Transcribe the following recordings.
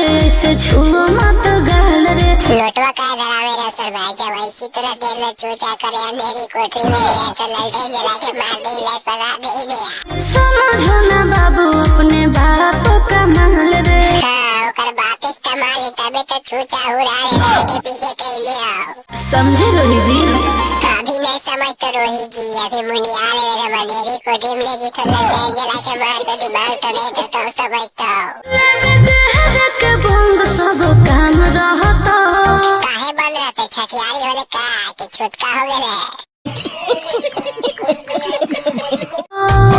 के ऐसे छुओ मत गाल रे। लोटवा का धरा मेरा सर भाई, जब ऐसी तरह देर ले चूचा करे अंधेरी कोठरी में ले तो ललटेन जला के मार दे लस बजा दे दे। समझो ना बाबू अपने बाप का माल रे। हाँ ओकर बाप एक कमाल तबे तो चूचा उड़ा रे आगे पीछे कैले आओ। समझे रोही जी? अभी नहीं समझ तो रोही जी, अभी मुंडिया ले रे अंधेरी कोठरी में ले जी तो ललटेन जला के मार तो दिमाग तो नहीं तो समझता हो। के बंद सब काम रहता। काहे बंद रहते छठियारी होले का कि छुटका हो गेले?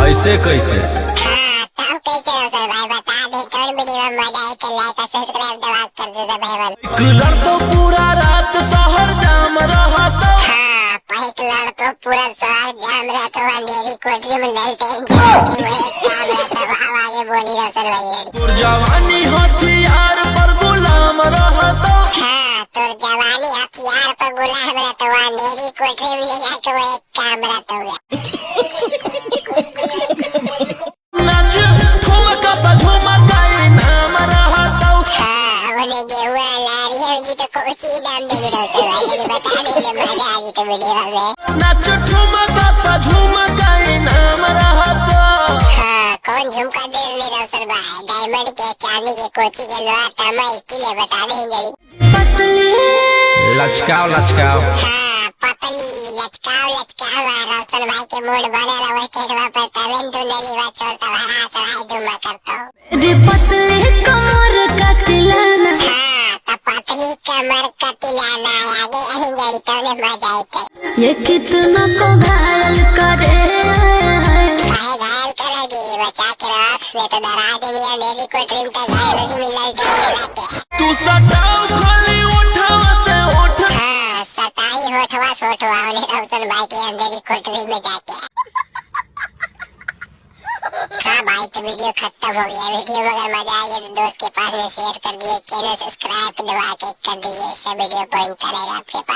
ऐसे कैसे? हाँ तब कैसे हो सर भाई बता दे, कौन वीडियो में मजा आए तो लाइक और सब्सक्राइब दबा कर दे दे भाई बन। लड़ तो पूरा रात शहर जाम रहता। हाँ पहिक लड़ तो पूरा शहर जाम रहता, अंधेरी कोठरी में ललते हैं जाके वो एक काम रहता। अब आगे बोली रहो सर भाई। तोर जवानी हथियार पर गुलाम रहता। हाँ तोर जवानी हथियार पर गुलाम रहता, अंधेरी कोठरी में ले जाके वो एक काम रहता। नाच ठुमका पर झुमका इनाम रहता। हाँ उन्हें गेहुआ ला रही है जी तो कुछ ही दाम दे रहो सर भाई, मेरी बता दे जब मजा आ गई तो वीडियो में। नाच ठुमका पर झुमका इनाम रहता। हाँ कौन झुमका दे मेरा सर भाई, डायमंड के चांदी के कोची के लोहा तांबा स्टील है बता दे जल्दी। पतली लचकाओ लचकाओ। हाँ पतली लचकाओ लचकाओ रोशन भाई के मूड बने रहो स्टेटवा पर तवेन तू नली वा छोड़ तब हरा चढ़ाई दुमा करता हूँ। रे पतली कमर कतलाना। हाँ तब पतली कमर कतिलाना आगे अहीं जड़ी तवने मजा आते। ये कितना को घायल करे। काहे घायल करेगी बचा के रख, मैं तो डरा दे मियां मेरी कोठरी में तो घायल होगी मिलल टेंट जला के। तू सताओ खाली उठवा से उठ। हाँ सताई होठवा सोठवा उन्हें रोशन भाई के अंधेरी कोठरी में जाके। हाँ भाई तो वीडियो खत्म हो गया। वीडियो में अगर मजा आया तो दोस्त के पास में शेयर कर दिए, चैनल सब्सक्राइब दबा के कर दीजिए। ऐसा वीडियो पॉइंट करेगा आपके पास।